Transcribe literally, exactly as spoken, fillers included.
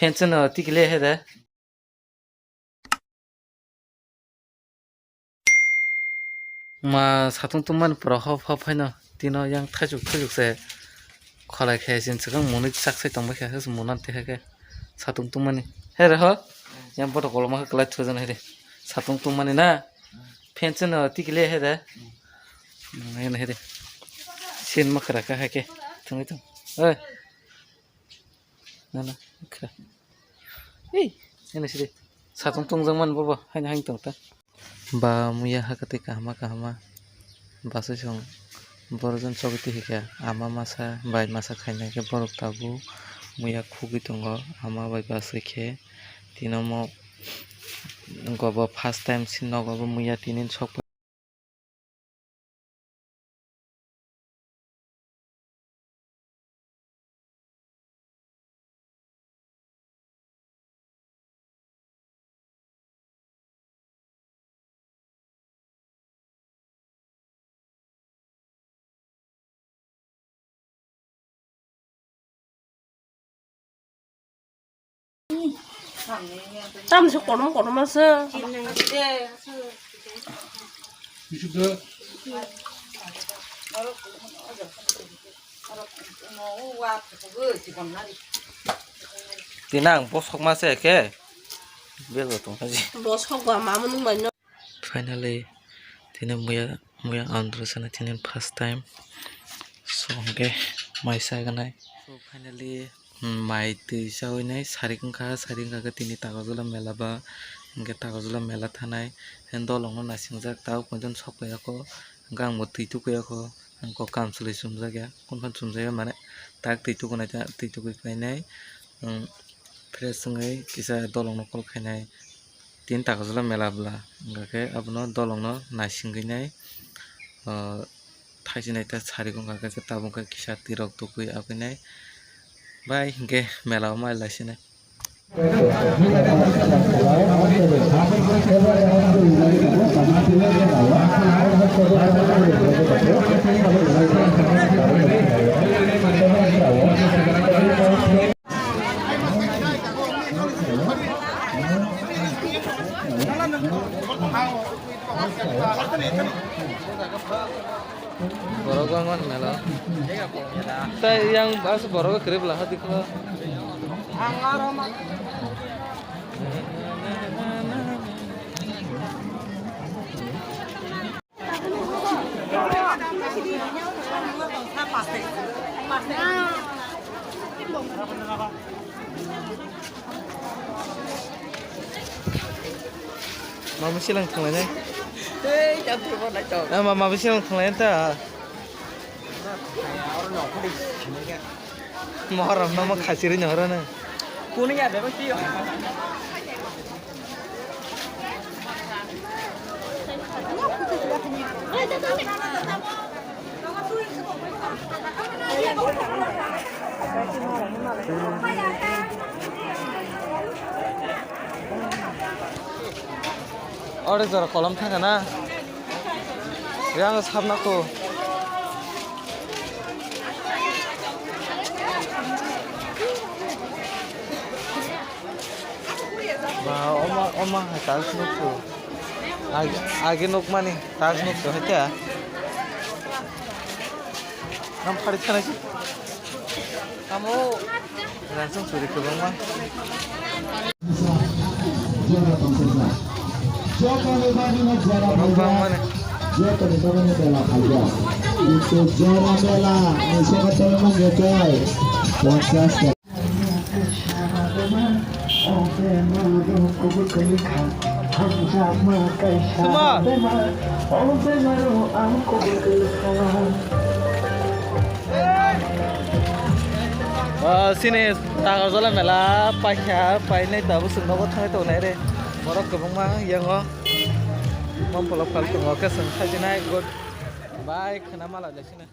Phencheno tikile he de. Ma satung tungmani pura hop hop haino tino yang thaichuk thaichuk se kholai khe sin swkang mwnwi chak sai tongbai kha, munan twi hai khe satung tungmani. He re ho, yang boto koloma khe kwlai thujan hai re. Satung tungmani na, phencheno tikile he de. Nang hai re. Sin ma khara kha hai khe thungwi thung. Oi. Nana, kha. Ei, nana sidi. Satung tungjakmani bobo, haino haino tongta. Ba muya hakatwi kahama kahama. Basai song borokjani chogwi twi hikha. Ama masa, bai masa khaina khe borok tabuk muya khugwi tongo. Ama bai basai khe tinomo gobo first time si nogo bo muya tinin sok. Tamni se korom korom ase. Tini ang bosok ma se khe bego tongkha ji. Bosok ba ma mwnung bai no. Finally, tini muya, muya andro sana tini first time. So, hwnkhe mai saganai. So, finally, hmm, mai twi chawi nai, sarik wngkha, sarik wngkha khe tini Takarjala mela ba, hwnkhe Takarjala mela thanai. Hwnkhe dolongno naisingjak, tabuk poito sok paiyakho, hwnkhe ang bo twi tukuiyakho, hwnkhe kam swlai chumjakya, kunu phano chumjakya mane, tak twi tukunai ta, twi tukui painai. Hmm, fresh wngwi kisa dolongno call khainai. Tin Takarjala mela bwla, hwnkha khe abono dolongno naisingwi nai, ah, thaisi nai ta sari wngkha khe tabuk khe kisa tirok tukui abwi nai. Bai hinkhe mela o mai laisinai. Borok bangma mela. Tai yang as borok kwrwi bwla ha dikho. Mama silang thanglainai. Tei, jam thangma naithok. Ah, ma, mama silang thanglainai ta. Mohorom no mo khachirwi no horo no. Kunu ya bebak tiyo. Ore jora kolom thangkha na. Yang sapna ko. Ba, oma, oma hai tiles nuksu. Ag-, age nukmani tiles nuksu hai ta. Nam phari thanai si. Tamo. Ransong suri kwbangma. Kwbangmani. Joto ni bagwi no jora phaijak. Joto ni bagwi no mela phaijak. Kintu jora mela ni saka tole man jetai. Ponchas taka. Suma. Ah, sini Takarjala mela paikha, painai tabuk chwng nogo thangwi tongnai re. Borok kwbangma yango. Mom pholok phal tongo, khe chwng khaijinai, good. Bye, khwna mala le sini.